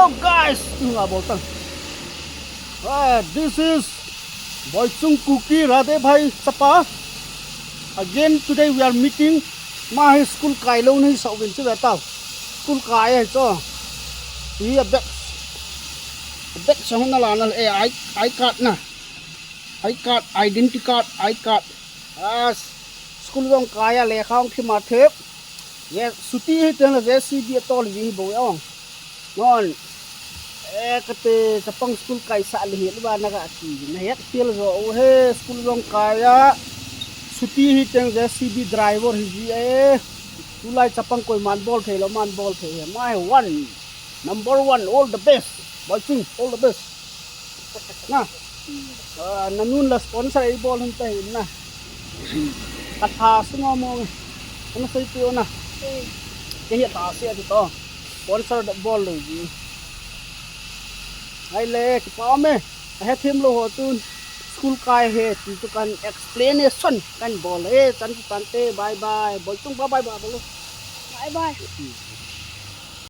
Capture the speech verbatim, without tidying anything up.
Guys, tung a bol tang. Ah, this is Boichung Kuki Radhe Bhai Chapa. Again, today we are meeting. Ma hi school kai lou ni sa win chu ve tau. School kai hai cho. Hi a bag. A bag sa hon na la na, eh, I, I card na. I card, identity card, I card. Ah, school jong kai a, lekha jong thim a thep. Ye, suti hi teng le J C B a tol ji hi bou ong. Non. Eh, kate, chapang school kai sa le hi, lua na ka ti. Na het pil jo, o he, school jong kai a. Suti hi teng J C B driver hi ji e. Tulai chapang koi man bol thei lo, man bol thei he. My one. Number one, all the best. Boichung, all the best. Na. Ah, na nun la sponsor ei bol hun ta hin na. Ka tha su mo mo. Ana sei tu na. Ke hi ta se tu to. Sponsor da bol lo ji. Ai le, kipa me. A he thim lo ho tun. School kai he, ti tu kan explanation kan bol. Eh, chan tu tan te, bye bye. Boichung bye bye bye bol. Bye bye.